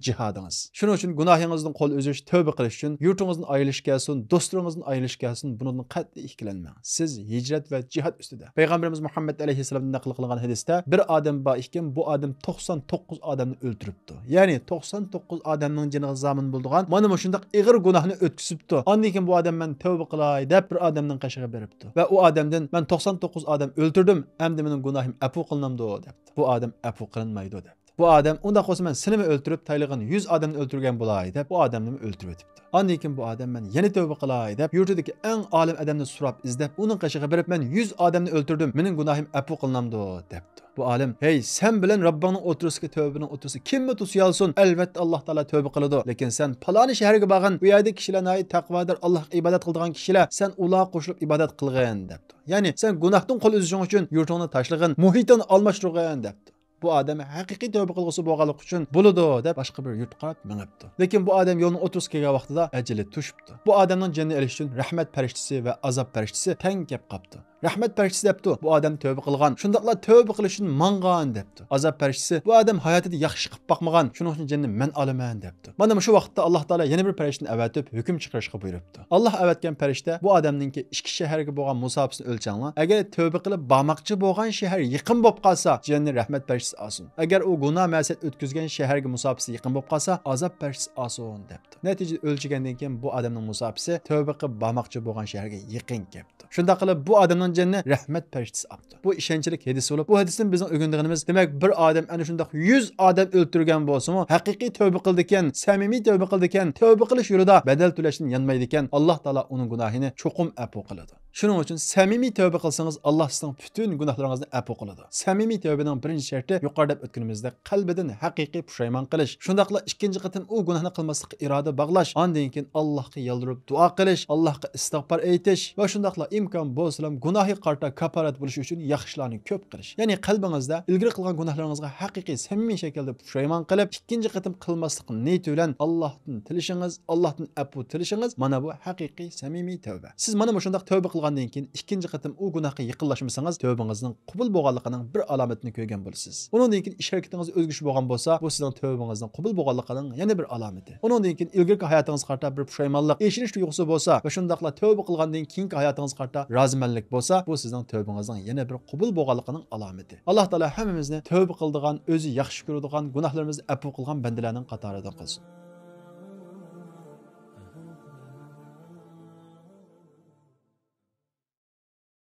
جىھادىڭىز. شۇنىڭ ئۈچۈن گۇناھىڭىزدىن قول ئۈزۈش، تەۋبە قىلىش ئۈچۈن يۇرتىڭىزدىن ئايرىلىش كەلسۇن، دوستلىرىڭىزدىن ئايرىلىش كەلسۇن، بۇنىڭدىن قەتئىي ئىككىلەنمەڭ. سىز ھىجرەت ۋە جىھاد ئۈستىدە. پەيغەمبىرىمىز مۇھەممەد ئەلەيھىسسالامدىن نەقىل قىلىنغان ھەدىستە، بىر ئادەم بار ئىكەن، بۇ ئادەم توقسان توققۇز ئادەمنى ئۆلتۈرۈپتۇ. يەنى توقسان توققۇز ئادەمنىڭ جېنىغا زامىن بولىدىغان مانا مۇشۇنداق ئېغىر گۇناھنى ئۆتكۈزۈپتۇ. ئاندىن كېيىن بۇ ئادەم، «مەن تەۋبە قىلاي» دەپ، بىر ئادەمنىڭ قېشىغا بېرىپتۇ ۋە ئۇ ئادەمدىن، «مەن توقسان توققۇز ئادەم ئۆلتۈردۈم، ئەمدى مېنىڭ گۇناھىم ئەپۇ قىلىنامدۇ؟» دەپتۇ. بۇ ئادەم، «ئەپۇ قىلىنمايدۇ» دەپتۇ. بۇ ئادەم، «ئۇنداق بولسا مەن سېنىمۇ ئۆلتۈرۈپ، تەيلىغان يۈز ئادەمنى ئۆلتۈرگەن بولاي» دەپ، بۇ ئادەمنىمۇ ئۆلتۈرۈۋېتىپتۇ. ئاندىن كېيىن بۇ ئادەم، «مەن يەنە تەۋبە قىلاي» دەپ، يۇرتىدىكى ئەڭ ئالىم ئادەمنى سوراپ ئىزدەپ، ئۇنىڭ قېشىغا بېرىپ، «مەن يۈز ئادەمنى ئۆلتۈردۈم، مېنىڭ گۇناھىم ئەپۇ قىلىنامدۇ؟» دەپتۇ. بۇ ئالىم، «ھەي، سەن بىلەن رەببىڭنىڭ ئوتتۇرىسىدىكى تەۋبىنىڭ ئوتتۇرىسىدا كىممۇ توسۇيالىسۇن؟ ئەلۋەتتە، ئاللا تائالا تەۋبە قىلىدۇ. لېكىن سەن پالانى شەھەرگە بارغىن، ئۇ يەردىكى كىشىلەر ناھايىتى تەقۋادار، ئاللاغا ئىبادەت قىلىدىغان كىشىلەر، سەن ئۇلارغا قوشۇلۇپ ئىبادەت قىلغىن» دەپتۇ. يەنى، «سەن گۇناھتىن قول ئۈزۈشۈڭ ئۈچۈن يۇرتۇڭنى تاشلىغىن، مۇھىتىڭنى ئالماشتۇرغىن» دەپتۇ. بۇ ئادەم ھەقىقىي تەۋبە قىلغۇسى بولغانلىقى ئۈچۈن، «بولىدۇ» دەپ، باشقا بىر يۇرتقا قاراپ مېڭىپتۇ. لېكىن بۇ ئادەم يولنىڭ ئوتتۇرىسىغا كەلگەن ۋاقتىدا ئەجىلى توشۇپتۇ. بۇ ئادەمنىڭ جېنىنى ئېلىش ئۈچۈن رەھمەت پەرىشتىسى ۋە ئازاب پەرىشتىسى تەڭ كەپ قاپتۇ. رەھمەت پەرىشتىسى دەپتۇ، «بۇ ئادەم تەۋبە قىلغان، شۇنداقلا تەۋبە قىلىش ئۈچۈن ماڭغان» دەپتۇ. ئازاب پەرىشتىسى، «بۇ ئادەم ھاياتىدا ياخشى ئىش قىلىپ باقمىغان، شۇنىڭ ئۈچۈن جېنىنى مەن ئالىمەن» دەپتۇ. مانا مۇشۇ ۋاقىتتا ئاللا تائالا يەنە بىر پەرىشتىنى ئەۋەتىپ، ھۆكۈم چىقىرىشقا بۇيرۇپتۇ. ئاللا ئەۋەتكەن پەرىشتە بۇ ئادەمنىڭكى ئىككى شەھەرگە بولغان مۇساپىسىنى ئۆلچەڭلار. ئەگەر تەۋبە قىلىپ بارماقچى بولغان شەھەر يېقىن بولۇپ قالسا، جېنىنى رەھمەت پەرىشتىسى ئالسۇن. ئەگەر ئۇ گۇناھ مەسىيەت ئۆتكۈزگەن شەھەرگە مۇساپىسى يېقىن بولۇپ قالسا، ئازاب پەرىشتىسى ئالسۇن دەپتۇ. نەتىجىدە ئۆلچىگەندىن كېيىن بۇ ئادەمنىڭ مۇساپىسى تەۋبە قىلىپ بارماقچى بولغان شەھەرگە يېقىن كەپتۇ. شۇنداق قىلىپ بۇ ئادەمنىڭ جېنىنى رەھمەت پەرىشتىسى ئاپتۇ. بۇ ئىشەنچلىك ھەدىس بولۇپ، بۇ ھەدىستىن بىزنىڭ ئۆگىنىدىغىنىمىز، دېمەك، بىر ئادەم ئەنە شۇنداق يۈز ئادەم ئۆلتۈرگەن بولسىمۇ، ھەقىقىي تەۋبە قىلىدىكەن، سەمىمىي تەۋبە قىلىدىكەن، تەۋبە قىلىش يولىدا بەدەل تۆلەشتىن يانمايدىكەن، ئاللا تائالا ئۇنىڭ گۇناھىنى چوقۇم ئەپۇ قىلىدۇ. شۇنىڭ ئۈچۈن سەمىمىي تەۋبە قىلسىڭىز، ئاللا سىزنىڭ پۈتۈن گۇناھلىرىڭىزنى ئەپۇ قىلىدۇ. سەمىمىي تەۋبىنىڭ بىرىنچى شەرتى، يۇقىرىدا ئۆتكىنىمىزدەك، قەلبىدىن ھەقىقىي پۇشايمان قىلىش. شۇنداقلا ئىككىنچى قېتىم ئۇ گۇناھنى قىلماسلىققا ئىرادە باغلاش. ئاندىن كېيىن ئاللاھقا يالۋۇرۇپ دۇئا قىلىش، ئاللاھقا ئىستىغپار ئېيتىش ۋە شۇنداقلا ئىمكان بولسىلا گۇناھى قارىتا كاپپارەت بولۇش ئۈچۈن ياخشىلارنى كۆپ قىلىش. يەنى قەلبىڭىزدە ئىلگىرى قىلغان گۇناھلىرىڭىزغا ھەقىقىي سەمىمىي شەكىلدە پۇشايمان قىلىپ، ئىككىنچى قېتىم قىلماسلىق نىيىتى بىلەن ئاللاھتىن تىلىشىڭىز، ئاللاھتىن ئەپۇ تىلىشىڭىز، مانا بۇ ھەقىقىي سەمىمىي تەۋبە. سىز مانا مۇشۇنداق تەۋبە قىلغاندىن كېيىن ئىككىنچى قېتىم ئۇ گۇناھقا يېقىنلاشمىسىڭىز، تەۋبىڭىزنىڭ قوبۇل بولغانلىقىنىڭ بىر ئالامىتىنى كۆرگەن بولىسىز. ئۇنىڭدىن كېيىن ئىش ھەرىكىتىڭىزدە ئۆزگىرىش بولغان بولسا، بۇ سىزنىڭ تەۋبىڭىزنىڭ قوبۇل بولغانلىقىنىڭ يەنە بىر ئالامىتى. ئۇنىڭدىن كېيىن ئىلگىرىكى ھاياتىڭىزغا قارىتا بىر پۇشايمانلىق، ئېچىنىش تۇيغۇسى بولسا ۋە شۇنداقلا تەۋبە قىلغاندىن كېيىنكى ھاياتىڭىزغا قارىتا رازىمەنلىك بولسا، بۇ سىزنىڭ تەۋبىڭىزنىڭ يەنە بىر قوبۇل بولغانلىقىنىڭ ئالامىتى. ئاللا تائالا ھەممىمىزنى تەۋبە قىلىدىغان، ئۆزى ياخشى كۆرىدىغان، گۇناھلىرىمىزنى ئەپۇ قىلغان بەندىلەرنىڭ قاتارىدا قىلسۇن.